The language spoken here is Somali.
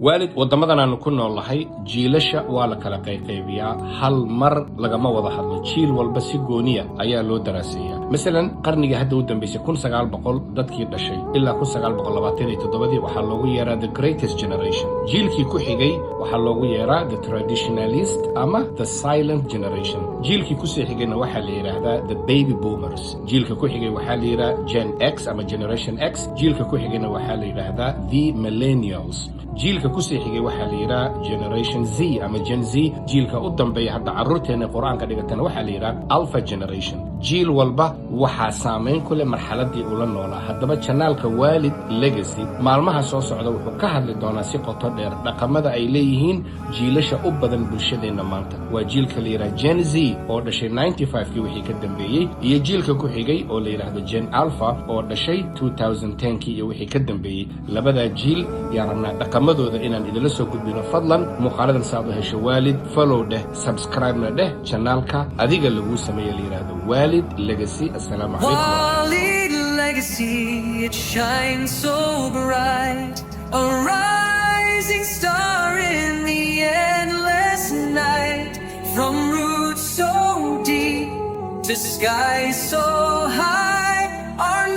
Waalid, waddamadan aanu ku nool nahay jiilasha waa la kala qayqaybiyaa. Hal mar lagama wada hadlo, jiil walba si gooniya ayaa loo daraaseeyaa. Masalan, qarnigii hadda u dambeysay, 1900 dadkii dhashay ilaa 1927-dii, waxaa loogu yeeraa the Greatest Generation. Jiilkii ku xigay waxaa loogu yeeraa the Traditionalist ama the Silent Generation. Jiilkii kusii xigayna waxaa la yidhaahdaa the Baby Boomers. Jiilka ku xigay waxaa la yidhaha Gen X ama Generation X. Jiilka ku xigayna waxaa la yidhaahdaa the Millennials. Jiilka kusii xigay waxaa la yidhaha Generation Z ama Gen Z. Jiilka u dambeeya, hadda carruurteena Qur-aanka dhigatana, waxaa la yidhaha Alpha Generation. Jiil walba waxaa saamayn ku leh marxaladii ula noolaa. Haddaba, channelka Waalid Legacy maalmaha soo socda wuxuu ka hadli doonaa si qoto dheer dhaqamada ay leeyihiin jiilasha u badan bulshadeenna maanta. Waa jiilka la yidhaha Gen Z oo dhashay 95-kii wixii ka dambeeyey, iyo jiilka ku xigay oo la yidhaahdo Gen Alpha oo dhashay 2010-kii iyo wixii ka dambeeyey. Labadaa jiil yaan rabnaa dhaqamadooda inaan idinla soo gudbino. Fadlan, muuqaaladan saad u hesho, waalid, follow dheh, subscribe-na dheh channelka adiga laguu sameeye la yidhaahdo Waalid Legacy. Assalaamu calaykum. Waalid Legacy, it shines so bright, a rising star in the endless night. From roots so deep to skies so high, our